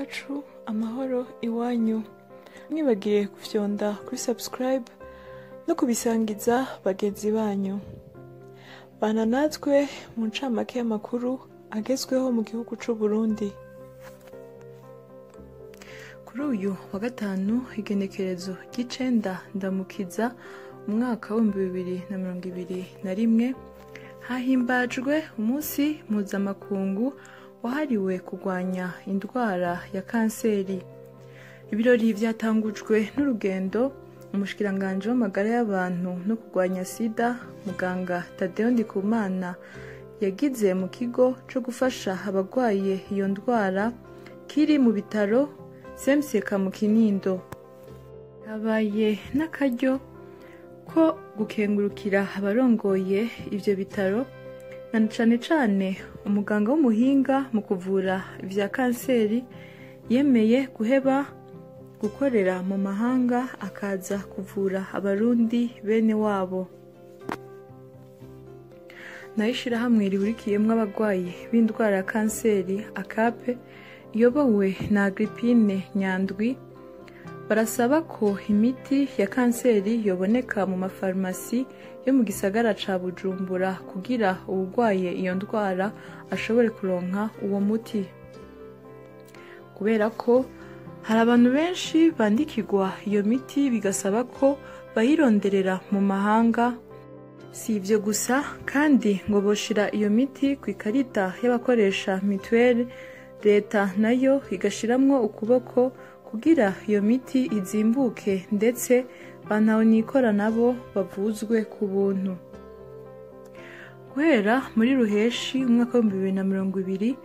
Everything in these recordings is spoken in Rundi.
Iwacu, amahoro iwanyu. Mwibagire gufyonda kuri subscribe no kubisangiza bagenzi banyu. Bana natwe mu ncamake y'amakuru agezweho mu gihugu c'u Burundi. Kuri uyu wa gatanu, igenekerezo ry'icenda Ndamukiza, umwaka w'2021, hahimbajwe umunsi mpuzamakungu wahariwe kurwanya indwara ya kanseri. Ibirori vyatangujwe n'urugendo umushikiranganji w'amagara y'abantu no kurwanya sida, muganga Tadeo Ndikumana, yagize mu kigo co gufasha abagwaye iyo ndwara kiri mu bitaro CMCK mu Kinindo. Habaye n'akaryo ko gukengurukira abarongoye ivyo bitaro, na cane cane umuganga w'umuhinga mu kuvura ivya kanseri yemeye guheba gukorera mu mahanga akaza kuvura Abarundi bene wabo. Nayo ishirahamwe rihurikiyemwo abagwayi b'indwara ya kanseri, ACAPE, iyobowe na Agrippine Nyandwi, barasaba ko imiti ya kanseri yoboneka mu mafarumasi yo mu gisagara ca Bujumbura kugira uwugwaye iyo ndwara ashobore kuronka uwo muti. Kubera ko hari abantu benshi bandikirwa iyo miti bigasaba ko bayironderera mu mahanga. Si ivyo gusa kandi, ngo boshira iyo miti ku ikarita y'abakoresha mituweli, leta nayo igashiramwo ukuboko kugira iyo miti izimbuke, ndetse bantahonikora nabo bavuzwe ku buntu. Guhera muri Ruheshi umwaka w'2020,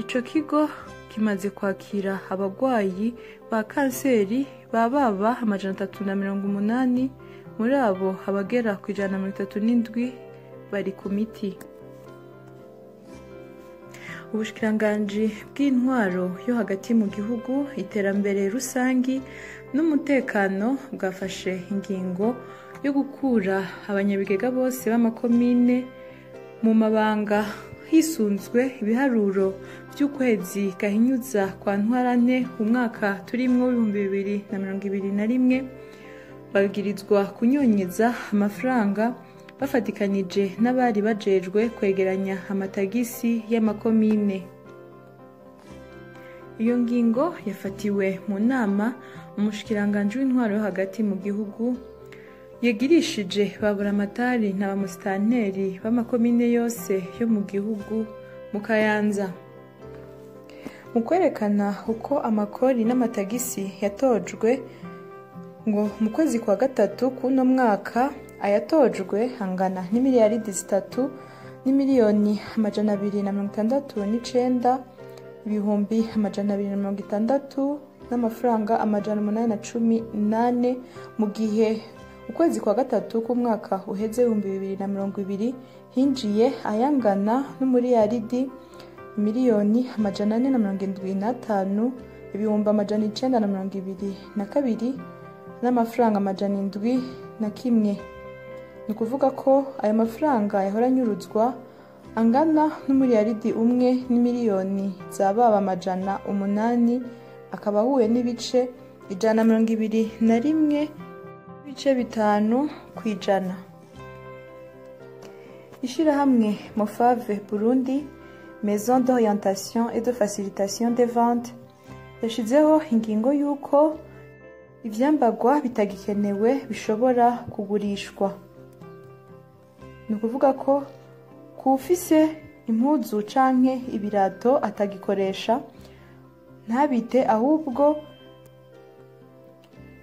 ico kigo kimaze kwakira abagwayi ba kanseri bababa 380, muri abo abagera ku 137 bari ku miti. Ubushikiranganji bw'intwaro yo hagati mu gihugu, iterambere rusangi n'umutekano bwafashe ingingo yo gukura abanyabigega bose b'amakomine mu mabanga hisunzwe ibiharuro vy'ukwezi gahinyuza kwa Ntwarante umwaka turimwo w'2021. Babwirizwa kunyonyeza amafaranga bafatikanije n'abari bajejwe kwegeranya amatagisi y'amakomine. Iyo ngingo yafatiwe mu nama umushikiranganji w'intwaro yo hagati mu gihugu yagirishije ba buramatari na ba musitanteri b'amakomine yose yo mu gihugu mu Kayanza. Mu kwerekana uko amakori n'amatagisi yatojwe, ngo mu kwezi kwa gatatu k'uno mwaka ayatojwe angana n'imiliyaridi 3 n'imiliyoni 269 260,214 n'amafaranga 814, mu gihe ukwezi kwa gatatu k'umwaka uheze 2020 hinjiye ayangana n'umuriyaridi miliyoni 475 922 n'amafaranga 701. Ni ukuvuga ko ayo mafaranga yahora anyuruzwa angana n'umuriyaridi 1 n'imiliyoni zababa 800, akaba ahuye n'ibice 121.5%. Ishirahamwe Mofave Burundi, Maison d'orientation et de facilitation des ventes, yashizeho ingingo y'uko ivyambagwa bitagikenewe bishobora kugurishwa. Ni ukuvuga ko kuwufise impuzu canke ibirato atagikoresha ntabite, ahubwo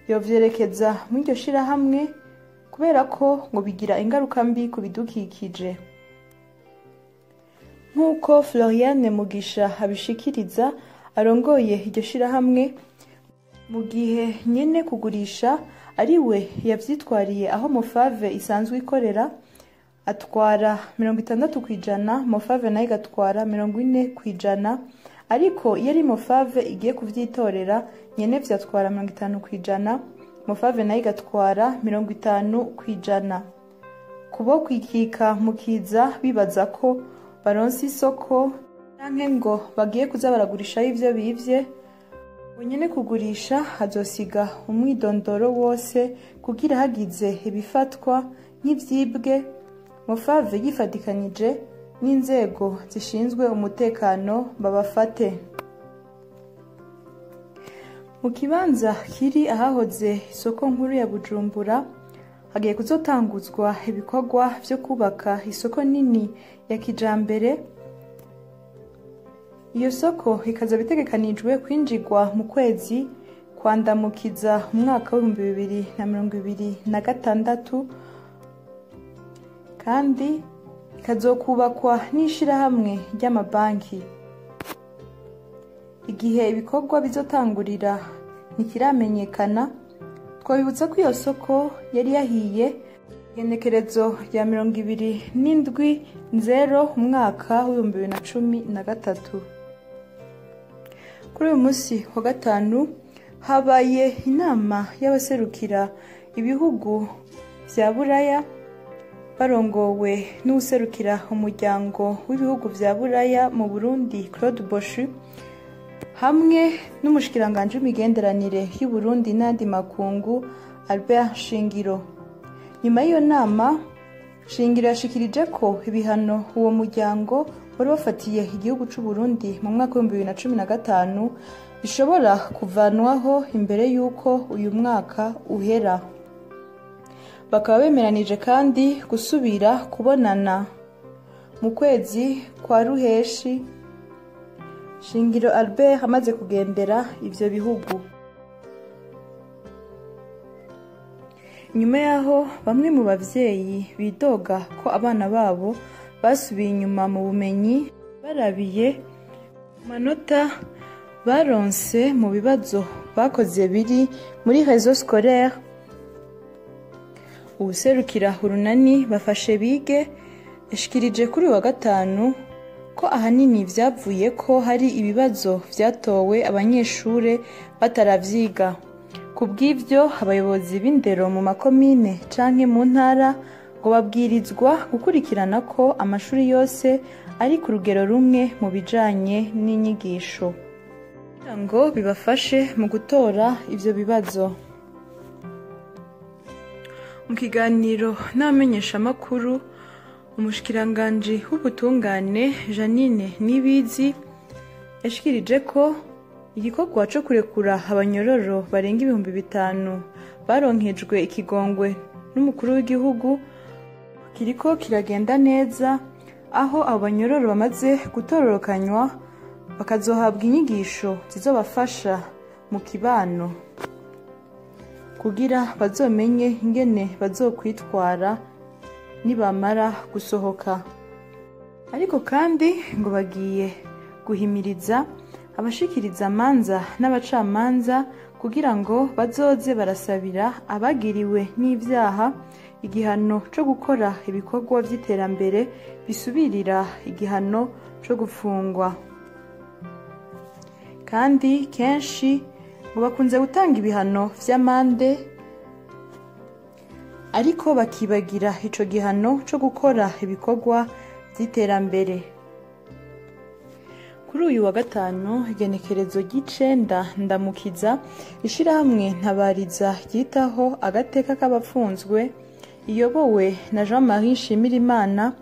yovyerekeza muri iryo shirahamwe, kubera ko ngo bigira ingaruka mbi ku bidukikije. Nk'uko Floriane Mugisha abishikiriza, arongoye iryo shirahamwe, mu gihe nyene kugurisha ariwe yavyitwariye aho Mofave isanzwe ikorera, atwara 60%, Mofave nayo igatwara 40%, ariko iyo ari Mofave igiye kuvyitorera, nyene vyatwara 50%, Mofave nayo igatwara 50%. Kubo kwikika mukiza bibaza ko baronse isoko canke ngo bagiye kuza baragurishayo ivyo bivye, Nyene kugurisha azosiga umwidondoro wose kugira hagize ibifatwa nk'ivyibwe, Mofave yifadikanije n'inzego zishinzwe umutekano babafate. Mu kibanza kiri ahahoze isoko nkuru ya Bujumbura hagiye kuzotanguzwa ibikorwa vyo kubaka isoko nini ya kijambere. Iyo soko ikaza bitegekanijwe kwinjirwa mu kwezi kwa Ndamukiza umwaka w'ibihumbi 2026, kandi ikazokubakwa n'ishirahamwe ry'amabanki. Igihe ibikorwa bizotangurira ntikiramenyekana. Twabibutsa ko iyo soko yari yahiye igenekerezo rya 27 Nzero umwaka w'ibihumbi 2013. Kuri uyu munsi wa gatanu habaye inama y'abaserukira ibihugu vya Buraya barongowe n'uwuserukira umuryango w'ibihugu vya Buraya mu Burundi Claude Bochu, hamwe n'umushikiranganji w'imigenderanire y'u Burundi n'andi makungu Albert Shingiro. Nyuma y'iyo nama, Shingiro yashikirije ko ibihano uwo muryango wari wafatiye igihugu c'u Burundi mu mwaka w'ibihumbi 2015 bishobora kuvanwaho imbere y'uko uyu mwaka uhera. Bakaba bemeranije kandi gusubira kubonana mu kwezi kwa Ruheshi, Shingiro Albert amaze kugendera ivyo bihugu. Nyuma yaho bamwe mu bavyeyi bidoga ko abana babo basubiye inyuma mu bumenyi barabiye manota baronse mu bibazo bakoze biri muri réseau scolaire, uwuserukira urunani Bafashe Bige yashikirije kuri wa gatanu ko ahanini vyavuye ko hari ibibazo vyatowe abanyeshure bataravyiga. Kubw'ivyo, abayobozi b'indero mu makomine canke mu ntara ngo babwirizwa gukurikirana ko amashuri yose ari ku rugero rumwe mu bijanye n'inyigisho, kugira ngo bibafashe mu gutora ivyo bibazo. Mu kiganiro n'abamenyeshamakuru, umushikiranganji w'ubutungane Janine Nibizi yashikirije ko igikorwa co kurekura abanyororo barenga 5000 baronkejwe ikigongwe n'umukuru w'igihugu kiriko kiragenda neza, aho abo banyororo bamaze gutororokanywa bakazohabwa inyigisho zizobafasha mu kibano kugira bazomenye ingene bazokwitwara nibamara gusohoka. Ariko kandi ngo bagiye guhimiriza abashikiriza amanza n'abacamanza kugira ngo bazoze barasabira abagiriwe n'ivyaha igihano co gukora ibikorwa vy'iterambere bisubirira igihano co gufungwa. Kandi kenshi ngo bakunze gutanga ibihano vy'amande, ariko bakibagira ico gihano co gukora ibikorwa vy'iterambere. Kuri uyu wa gatanu, igenekerezo ry'icenda Ndamukiza, ishirahamwe Ntabariza ryitaho agateka k'abapfunzwe iyobowe na Jean-Marie Nshimirimana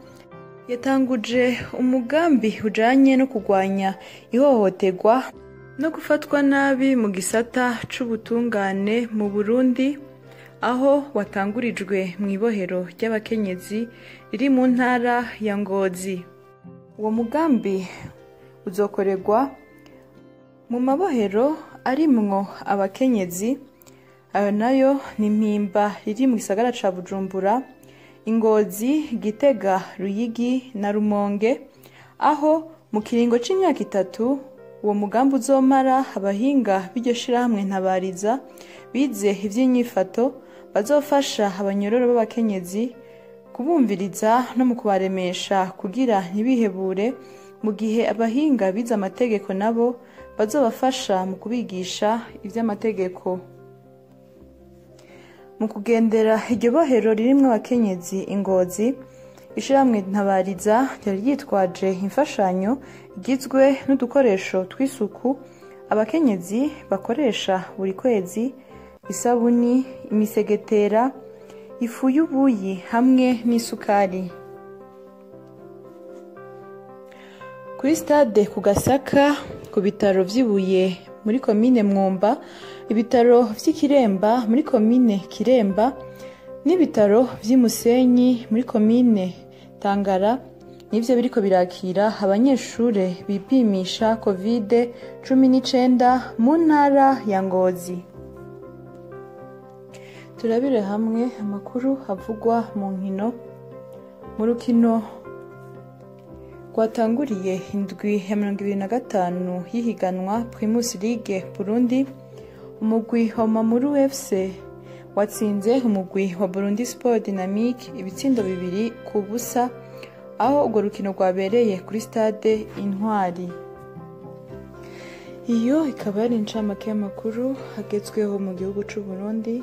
yatanguje umugambi ujanye no kugwanya ihohoterwa no gufatwa nabi mu gisata c'ubutungane mu Burundi, aho watangurijwe mw'ibohero ry'abakenyezi riri mu ntara ya Ngozi. Uwo mugambi uzokorerwa mu mabohero arimwo abakenyezi, ayo nayo ni Mpimba riri mu gisagara ca Bujumbura, Ingozi, Gitega, Ruyigi na Rumonge, aho mu kiringo c'imyaka 3 uwo mugambi uzomara abahinga b'iryo shirahamwe Ntabariza bize ivy'inyifato bazofasha abanyororo b'abakenyezi kubumviriza no mu kubaremesha kugira ntibihebure, mu gihe abahinga bize amategeko nabo bazobafasha mu kubigisha ivy'amategeko. Mu kugendera iryo bohero ririmwo abakenyezi Ingozi, ishirahamwe Ntabariza ryari ryitwaje imfashanyo igizwe n'udukoresho tw'isuku, abakenyezi bakoresha buri kwezi, isabuni, imisegetera, ifu y'ubuyi hamwe n'isukari. Kuri stade ku Gasaka, ku bitaro vy'Ibuye muri komine Mwumba, ibitaro vy'Ikiremba muri komine Kiremba n'ibitaro vy'Imusenyi muri komine Tangara nivyo biriko birakira abanyeshure bipimisha COVID-19 mu ntara ya Ngozi. Turabire hamwe amakuru avugwa mu nkino. Mu rukino rwatanguriye indwi ya 25 y'ihiganwa Primus League Burundi, umugwi wa Mamuru FC watsinze umugwi wa Burundi Sport Dynamique ibitsindo 2-0, aho urwo rukino rwabereye kuri stade Intwari. Iyo ikaba yari incamake y'amakuru agezweho mu gihugu c'u Burundi.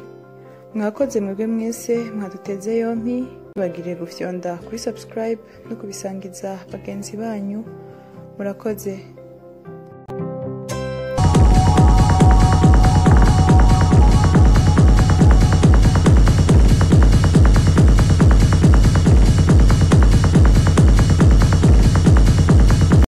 Mwakoze mwebwe mwese mwaduteze yompi, bagire gufyonda kuri subscribe no kubisangiza bagenzi banyu. Murakoze.